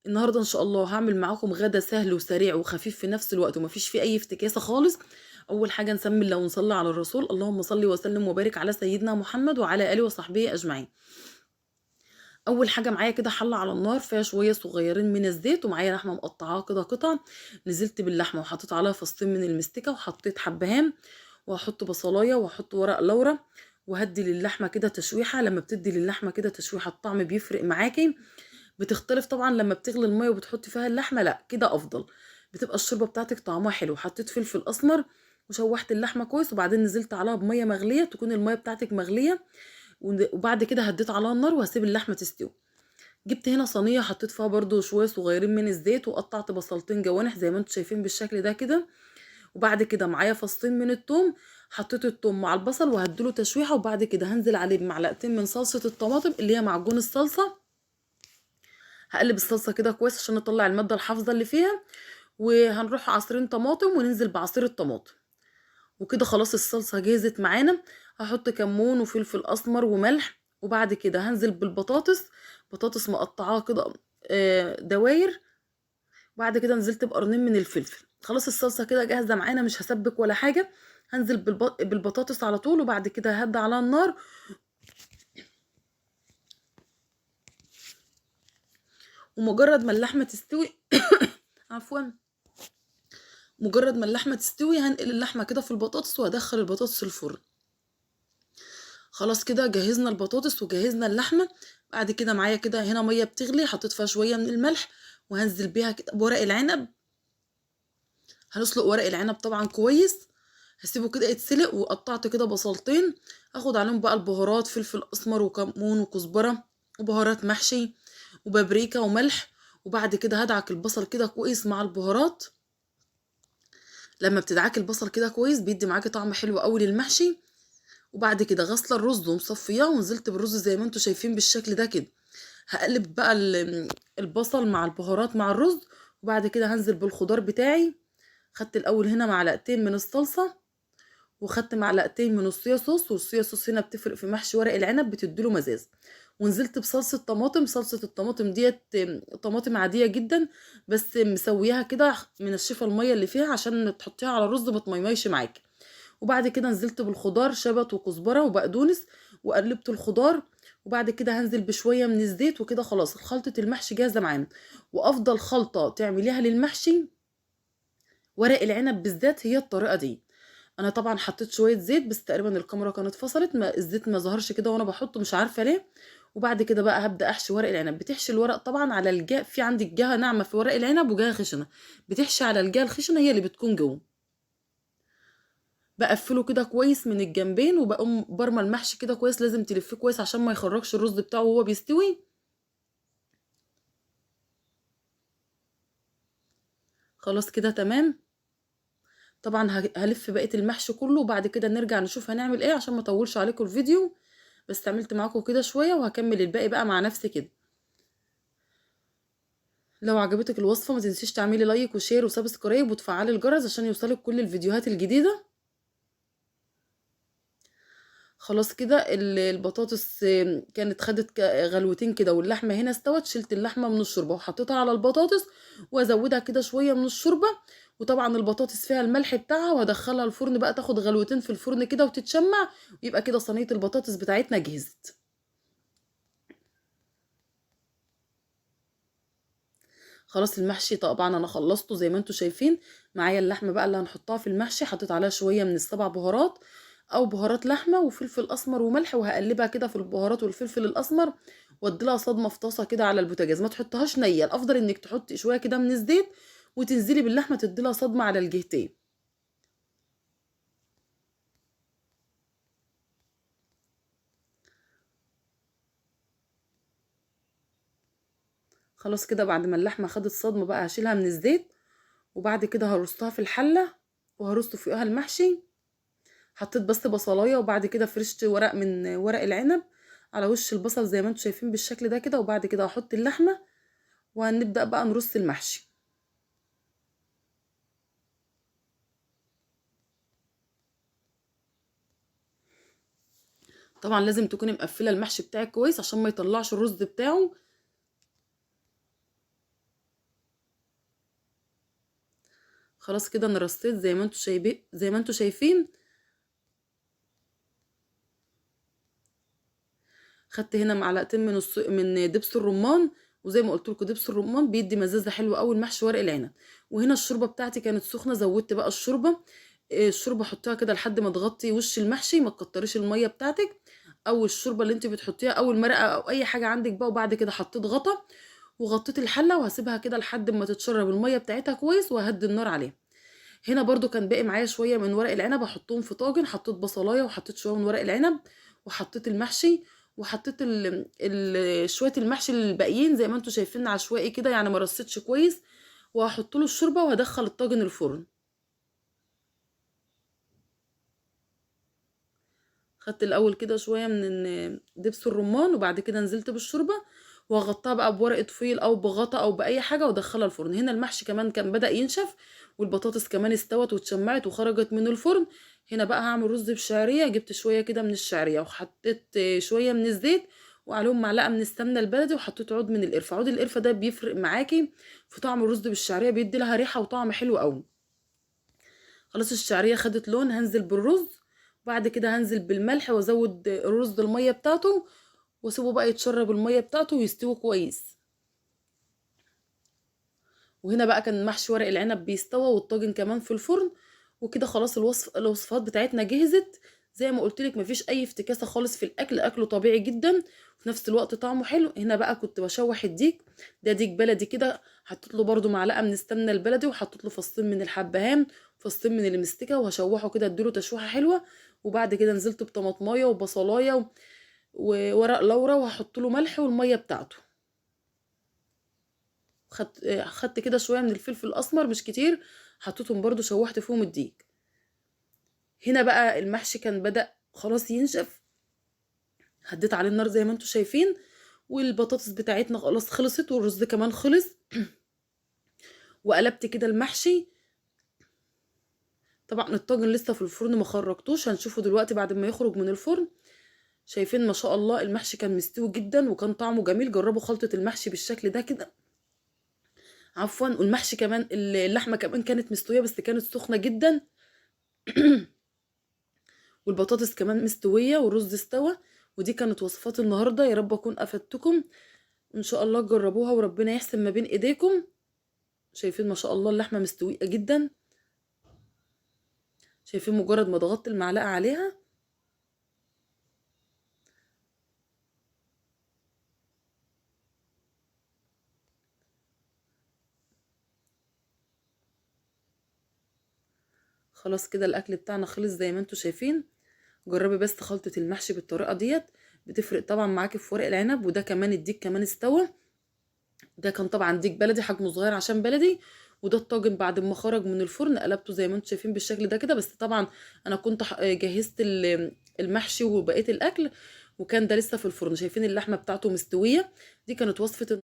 النهارده ان شاء الله هعمل معاكم غدا سهل وسريع وخفيف في نفس الوقت ومفيش فيه اي افتكاسه خالص. اول حاجة نسمي الله ونصلي على الرسول، اللهم صل وسلم وبارك على سيدنا محمد وعلى اله وصحبه اجمعين. اول حاجة معايا كده حله على النار فيها شوية صغيرين من الزيت، ومعايا لحمه مقطعاها كده قطع. نزلت باللحمه وحطيت عليها فصين من المستكه، وحطيت حبهان، وهحط بصلايه، وهحط ورق لورا، وهدي للحمه كده تشويحه. لما بتدي للحمه كده تشويحه الطعم بيفرق معاكي، بتختلف طبعا لما بتغلي المية وبتحطي فيها اللحمة، لا كده افضل، بتبقى الشوربة بتاعتك طعمها حلو. حطيت فلفل اسمر وشوحت اللحمة كويس، وبعدين نزلت عليها بميه مغليه، تكون المية بتاعتك مغليه، وبعد كده هديت عليها النار وهسيب اللحمة تستوي. جبت هنا صينية حطيت فيها برده شوية صغيرين من الزيت، وقطعت بصلتين جوانح زي ما انتم شايفين بالشكل ده كده. وبعد كده معايا فصين من الثوم، حطيت الثوم مع البصل وهديله تشويحه، وبعد كده هنزل عليه بمعلقتين من صلصه الطماطم اللي هي معجون الصلصه. هقلب الصلصه كده كويس عشان نطلع المادة الحافظة اللي فيها، وهنروح عصيرين طماطم وننزل بعصير الطماطم. وكده خلاص الصلصه جهزت معانا. هحط كمون وفلفل اسمر وملح، وبعد كده هنزل بالبطاطس، بطاطس مقطعاها كده دواير. بعد كده نزلت بقرنين من الفلفل. خلاص الصلصه كده جاهزة معانا، مش هسبك ولا حاجة. هنزل بالبطاطس على طول، وبعد كده هدي على النار. ومجرد ما اللحمة تستوي عفوا، مجرد ما اللحمة تستوي هنقل اللحمة كده في البطاطس، وهدخل البطاطس الفرن. خلاص كده جهزنا البطاطس وجهزنا اللحمة. بعد كده معايا كده هنا مية بتغلي، حطيت فيها شوية من الملح، وهنزل بيها كده بورق العنب. هنسلق ورق العنب طبعا كويس، هسيبه كده يتسلق. وقطعت كده بصلتين، هاخد عليهم بقى البهارات، فلفل اسمر وكمون وكزبره وبهارات محشي وبابريكا وملح. وبعد كده هدعك البصل كده كويس مع البهارات. لما بتدعك البصل كده كويس بيدي معاكي طعم حلو قوي للمحشي. وبعد كده غسله الرز ومصفياه، ونزلت بالرز زي ما انتم شايفين بالشكل ده كده. هقلب بقى البصل مع البهارات مع الرز، وبعد كده هنزل بالخضار بتاعي. خدت الاول هنا معلقتين من الصلصه، وخدت معلقتين من الصويا صوص، والصويا صوص هنا بتفرق في محشي ورق العنب، بتديله مزاز. ونزلت بصلصه طماطم. صلصه الطماطم ديت طماطم عادية جدا، بس مسوياها كده منشفة المية اللي فيها عشان تحطيها على الرز ما تميميش معاكي. وبعد كده نزلت بالخضار، شبت وكزبره وبقدونس، وقلبت الخضار. وبعد كده هنزل بشوية من الزيت، وكده خلاص خلطه المحشي جاهزة معانا. وافضل خلطه تعمليها للمحشي ورق العنب بالذات هي الطريقة دي. انا طبعا حطيت شوية زيت، بس تقريبا الكاميرا كانت فصلت، ما الزيت ما ظهرش كده وانا بحطه، مش عارفه ليه. وبعد كده بقى هبدا احشي ورق العنب. بتحشي الورق طبعا على الجهة، في عندك جهة ناعمة في ورق العنب وجهه خشنه، بتحشي على الجهة الخشنة هي اللي بتكون جوه. بقفله كده كويس من الجنبين، وبقوم برمى المحشي كده كويس، لازم تلفيه كويس عشان ما يخرجش الرز بتاعه وهو بيستوي. خلاص كده تمام. طبعا هلف بقية المحشي كله، وبعد كده نرجع نشوف هنعمل ايه عشان ما اطولش عليكم الفيديو. بس عملت معاكم كده شوية، وهكمل الباقي بقى مع نفسي كده. لو عجبتك الوصفة ما تنسيش تعملي like و share و subscribe وتفعلي الجرس عشان يوصلك كل الفيديوهات الجديدة. خلاص كده البطاطس كانت خدت غلوتين كده، واللحمة هنا استوت. شلت اللحمة من الشوربة وحطيتها على البطاطس، وازودها كده شوية من الشوربة. وطبعا البطاطس فيها الملح بتاعها، وهدخلها الفرن بقى تاخد غلوتين في الفرن كده وتتشمع، ويبقى كده صينية البطاطس بتاعتنا جهزت. خلاص المحشي طبعا انا خلصته زي ما انتم شايفين. معايا اللحمة بقى اللي هنحطها في المحشي، حطيت عليها شوية من السبع بهارات او بهارات لحمه وفلفل اسمر وملح، وهقلبها كده في البهارات والفلفل الاسمر، وادي لها صدمة في طاسه كده على البوتاجاز. ما تحطهاش نيه، الافضل انك تحطي شوية كده من الزيت وتنزلي باللحمه تدي لها صدمة على الجهتين. خلاص كده بعد ما اللحمة خدت صدمة بقى هشيلها من الزيت، وبعد كده هرصها في الحلة وهرص فوقها المحشي. حطيت بس بصلايه، وبعد كده فرشت ورق من ورق العنب على وش البصل زي ما انتم شايفين بالشكل ده كده. وبعد كده هحط اللحمة، وهنبدا بقى نرص المحشي. طبعا لازم تكوني مقفلة المحشي بتاعك كويس عشان ما يطلعش الرز بتاعه. خلاص كده انا رصيت زي ما انتوا شايفين. خدت هنا معلقتين من دبس الرمان، وزي ما قلت لكم دبس الرمان بيدي مزازه حلوة قوي المحشي ورق العنب. وهنا الشوربة بتاعتي كانت سخنة، زودت بقى الشوربة. الشوربة حطيها كده لحد ما تغطي وش المحشي، ما تكتريش المية بتاعتك او الشوربة اللي انت بتحطيها او المرقه او اي حاجة عندك بقى. وبعد كده حطيت غطا وغطيت الحلة، وهسيبها كده لحد ما تتشرب المية بتاعتها كويس، وهدي النار عليها. هنا برده كان باقي معايا شوية من ورق العنب احطهم في طاجن، حطيت بصلايه وحطيت شوية من ورق العنب وحطيت المحشي وحطيت شوية المحشي الباقيين زي ما انتم شايفين عشوائي كده، يعني ما رصيتش كويس. وهحط له الشوربة وهدخل الطاجن الفرن. خدت الاول كده شوية من دبس الرمان، وبعد كده نزلت بالشوربه وهغطيها بقى بورقه فويل او بغطا او باي حاجة وادخلها الفرن. هنا المحشي كمان كان بدأ ينشف، والبطاطس كمان استوت واتشمعت وخرجت من الفرن. هنا بقى هعمل رز بشعريه، جبت شوية كده من الشعرية وحطيت شوية من الزيت وعليهم معلقه من السمنة البلدي، وحطيت عود من القرفه. عود القرفه ده بيفرق معاكي في طعم الرز بالشعريه، بيدي لها ريحه وطعم حلو قوي. خلاص الشعرية خدت لون، هنزل بالرز، وبعد كده هنزل بالملح وازود الرز المية بتاعته، واسيبه بقى يتشرب المية بتاعته ويستوي كويس. وهنا بقى كان محشي ورق العنب بيستوى، والطاجن كمان في الفرن. وكده خلاص الوصفات بتاعتنا جهزت. زي ما قلت لك مفيش اي افتكاسه خالص في الاكل، اكله طبيعي جدا وفي نفس الوقت طعمه حلو. هنا بقى كنت بشوح الديك، ده ديك بلدي كده، حطيت له برده معلقه من السمنة البلدي، وحطيت له فصين من الحبهان، فصين من المستكه، وهشوحه كده اديله تشويحه حلوة. وبعد كده نزلت بطماطمايه وبصلايه وورق لورا، وهحط له ملح والمية بتاعته. خدت كده شوية من الفلفل الاسمر مش كتير، حطيتهم برده شوحت فيهم الديك. هنا بقى المحشي كان بدأ خلاص ينشف، هديت عليه النار زي ما انتم شايفين، والبطاطس بتاعتنا خلاص خلصت، والرز كمان خلص. وقلبت كده المحشي. طبعا الطاجن لسه في الفرن ما خرجتوش، هنشوفه دلوقتي بعد ما يخرج من الفرن. شايفين ما شاء الله المحشي كان مستوي جدا وكان طعمه جميل. جربوا خلطة المحشي بالشكل ده كده، عفوا. والمحشي كمان اللحمة كمان كانت مستوية بس كانت سخنة جدا. والبطاطس كمان مستوية والرز استوى. ودي كانت وصفات النهاردة، يا رب اكون افدتكم، ان شاء الله تجربوها وربنا يحسن ما بين ايديكم. شايفين ما شاء الله اللحمة مستوية جدا، شايفين مجرد ما ضغطت المعلقة عليها. خلاص كده الاكل بتاعنا خلص زي ما انتم شايفين. جربي بس خلطة المحشي بالطريقة ديت، بتفرق طبعا معاكي في ورق العنب. وده كمان الديك كمان استوى، ده كان طبعا ديك بلدي حجمه صغير عشان بلدي. وده الطاجن بعد ما خرج من الفرن قلبته زي ما انتم شايفين بالشكل ده كده. بس طبعا انا كنت جهزت المحشي وبقية الاكل، وكان ده لسه في الفرن. شايفين اللحمة بتاعته مستوية. دي كانت وصفة